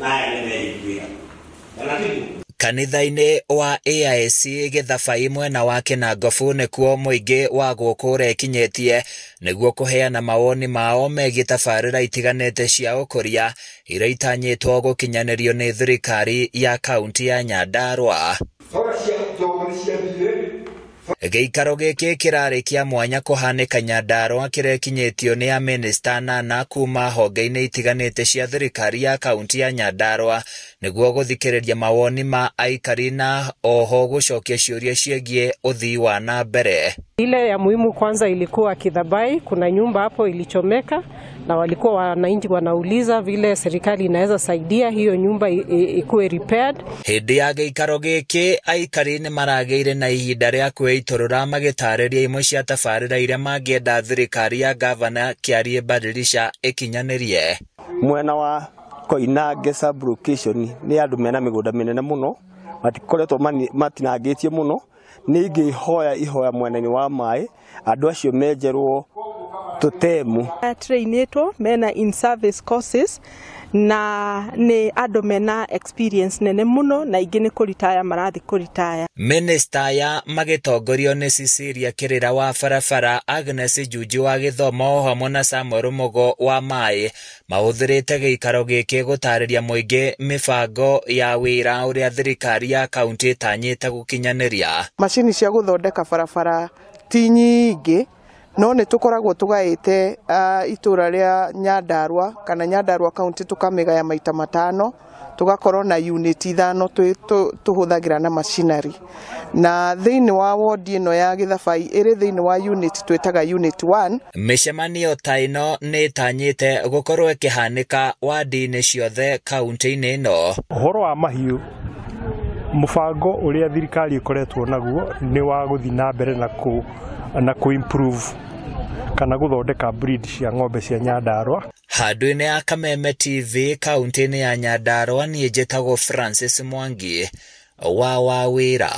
Na aya nĩ meiguĩra kana tiguo? Kanitha-inĩ wa AIC Gĩthabai mwena wa Kĩnangobu nĩkuo mũingĩ wa gũkũ ũrekinyĩtie nĩguo kũheana mawoni mao megiĩ tabarĩra itiganĩte cia ũkũria iria itanyĩtwo gũkinyanĩrio nĩ thirikari ya kaunti ya Nyandarua. Bara cia Njoro nĩ ciathire. Gĩikaro gĩkĩ kĩrarĩ kĩa mwanya kũhanĩka Nyandarua kĩrekinyĩtio nĩ amĩnĩsta anana kuma honge-inĩ itiganĩte cia thirikari ya kaunti ya Nyandarua nĩguo gũthikĩrĩria mawoni ma aikari na oho gũcokia ciũria ciĩgiĩ ũthii wa na mbere. Ile ya muhimu kwanza ilikuwa Kithabai, kuna nyumba hapo ilichomeka na walikuwa wananchi wanauliza vile serikali inaweza saidia hiyo nyumba ikuwe repaired. Hĩndĩ ya gĩikaro gĩkĩ aikari nĩ maragĩire na ihinda rĩa kwĩitũrũra magĩtarĩria imwe cia tabarĩra iria mangĩenda thirikari ya gavana Kĩarie Badilisha ĩkinyanĩrie. Mwena wa Koinange sub-location nĩ andũ mena mĩgũnda mĩnene mũno, matikoretwo matinangĩtie mũno. Nĩ ingĩhoya ihoya mwena-inĩ wa maĩ andũ acio menjerwo tũtemu. Trainĩtwo mena in service courses na nĩ andũ mena experience nene mũno na ingĩ nĩ kũritaya marathiĩ kũritaya. Minista aya magĩtongorio nĩ Cecilia Kĩrĩra wa barabara, Agnes Njunji wa gĩthomo hamwe na Samuel Mugo wa maĩ mahũthĩrĩte gĩikaro gĩkĩ gũtarĩria mũingĩ mĩbango ya wĩra ũrĩa thirikari ya kaunti ĩtanyĩte gũkinyanĩria. Macini cia gũthondeka barabara ti nyingĩ no nĩ tũkoragwo tũgaĩte itũra rĩa Nyandarua kana Nyandarua kaunti tũkamĩgaya maita matano, tũgakorwo na unit ithano tũhũthagĩra na machinery. Na thĩinĩ wa ward ĩno ya Gĩthabai ĩrĩ thĩinĩ wa unit twĩtaga unit 1. Mĩcemanio ta ĩno nĩ ĩtanyĩte gũkorwo ĩkĩhanĩka wandi-inĩ ciothe kaunti-inĩ ĩno. Ũhoro wa mahiũ, mũbango ũrĩa thirikari ĩkoretwo naguo nĩ wa gũthiĩ na mbere na kũ improve kana gũthondeka breed cia ng'ombe cia Nyandarua. Handũ-inĩ ya Kameme TV kaunti-inĩ ya Nyandarua niĩ njĩtagwo Francis Mwangi wa Wawĩra.